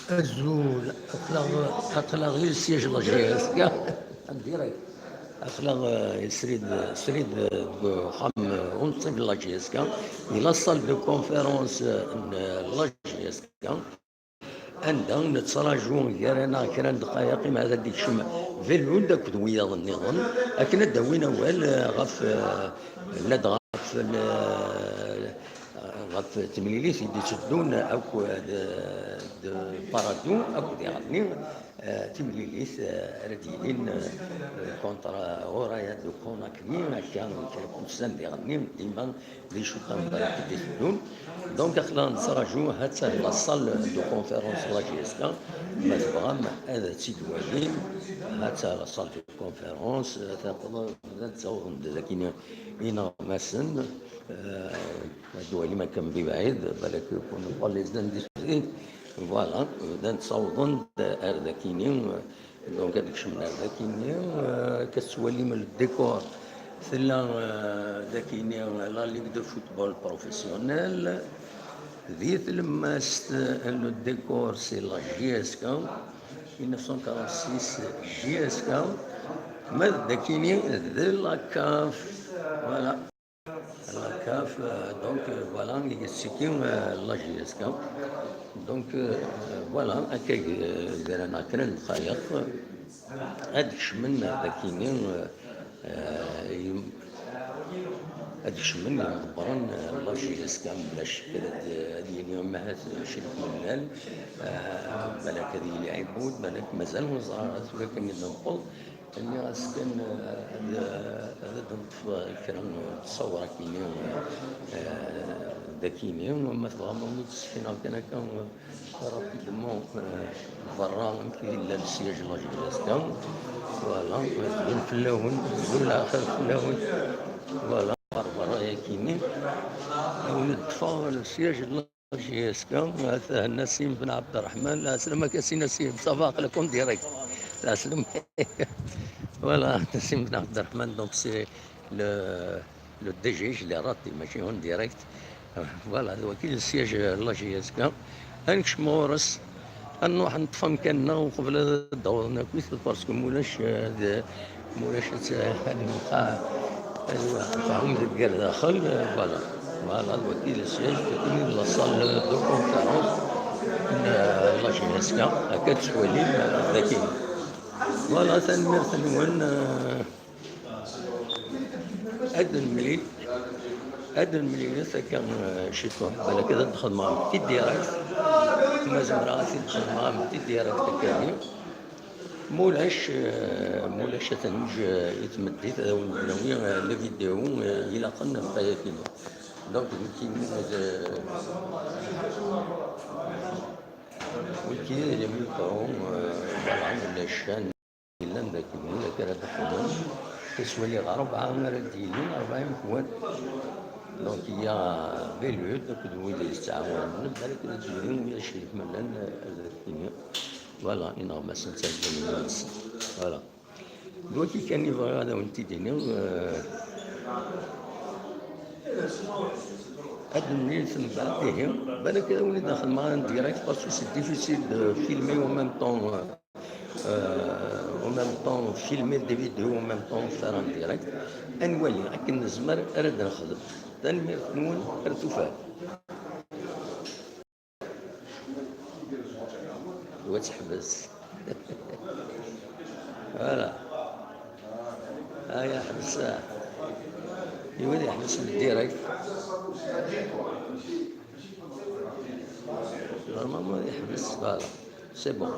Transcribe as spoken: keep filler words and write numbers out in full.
Azul, aql-aɣ, aql-aɣ di le siège n la J S K, en direct. Aql-aɣ, eh, srid, srid, eh, deg uxxam, eh, unṣib n la J S K, di la salle de conférence, eh, n, eh, la J S K, anda nettraǧu gar-aneɣ kra n ddqayeq, imi ad d-ikcem Belud akked wiyaḍ nniḍen, akken ad d-awin awal, eh, ɣef, eh, ladɣa ɣef, eh, ɣef temlilit i d-itteddun akk d, d Paradou akked iɣenni, eh, timlilit, eh, ara d-yilin, eh, contre Horaïa de Conakry, akka kra n wussan d iɣenni, dima d icuṭan berra i d-iteddun. Donc, aql-aɣ nettraǧu, ha-tt-a la salle de conférence n la J S K, ma tebɣam ad tt-id-twalim, ha-tt-a la salle de conférence, eh, taqḍa, ad ttawḍen-d dagi ineɣmasen, eh, ad walim akka mebɛid, balak kunwi les indiscrets, voilà, bdan ttawḍen-d ar dakini, donc ad kecmen ar dakini, eh, akka tettwalim le décor, tella, eh, dakini la ligue de football professionnel, di tlemmast, eh, le décor c'est la J S K, mille neuf cent quarante-six J S K, ma d dakini de la CAF, voilà. La CAF, euh, donc, euh, voilà, i yessiki, euh, la J S K. Donc, euh, voilà, akka, euh, gar-aneɣ kra n ddqayeq, ad kecmen dakini, euh, euh, yim-, ad kecmen yimḍebbren, euh, la J S K, bla ccek, ad, ad yili ahat ciṭ n lmal, euh, balak ad yili ɛibud, balak mazal ur neẓri ara tura kan i d-newweḍ. Nniɣ-as kan, eh, ad, ad d-neṭṭef, eh, kra n ttṣawṛa-kini, eh, dakini, ma tebɣam ad wen-d-ssekneɣ kan akka, eh, rapidement, eh, berra amek i yella le siège n la J S K. Voilà, eh, tban fell-awen, tban lɛaxir fell-awen. Voilà, ɣer berra yakini. Ad wen-d-ṭṭfeɣ le siège n la J S K, atan Nassim Ben Abderrahman. Lɛeslama-k a Si Nassim, ça va, aql-ak en direct. Lɛeslama. Voilà, Nassim Ben Abderrahman, donc c'est le, le D G, je l'ai raté, mačči en direct. Voilà, d waki le siège n la J S K. Ad nekcem ɣur-s, ad nruḥ neṭṭef amkan-nneɣ uqbel ad d-awḍen akkit, parce que mulac, euh, d-, mulac ad, ad nqaɛ, ad tɛum deg gar daxel, euh, voilà. Voilà, d waki le siège, d waki la salle de conférence n, euh, la J S K, akka tettwalim, euh, daki. Voilà, tanemmirt-nwen, euh, Ad nemlil, ad nemlilet akka, eh, ciṭuḥ, balak ad d-xedmeɣ amekti direct, ma zemreɣ ad t-id-xedmeɣ amekti direct akka-nni. Mulac, eh, mulac ad t-neǧǧ, eh, i tmeddit, ad awen-d-nawi, eh, la vidéo, eh, ilaqen ɣef wayagi. Donc, nekkini d, nekkini d le micro, eh, voilà, la chaîne. Yellan d akken, ula d ara d-qqimen, tiswali ɣer rebɛa ara d-yilin, rebɛa imekwad. Donc, il y a Belud akked wid yettɛawanen, balak ad d-yilin wiyac yekmalen, eh, ad ak-iniɣ. Voilà, ineɣmasen ttɛeǧǧiben iman-nsen. Voilà. D waki kan i bɣiɣ ad awen-t-id-iniɣ, eh, ad nemlil tembeɛd, ihi, balak ad awen-id-xedmeɣ en direct, parce que c'est difficile de filmer en même temps, euh, euh, en même temps, filmer des vidéos en même temps, faire en direct. Ad nwali akken nezmer ara d-nexdem. Tanemmirt-nwen, ar tufat. Wa teḥbes. Voilà. Aya ḥbes. Iwa ad yeḥbes le direct. Normalement ad yeḥbes. Voilà. C'est bon.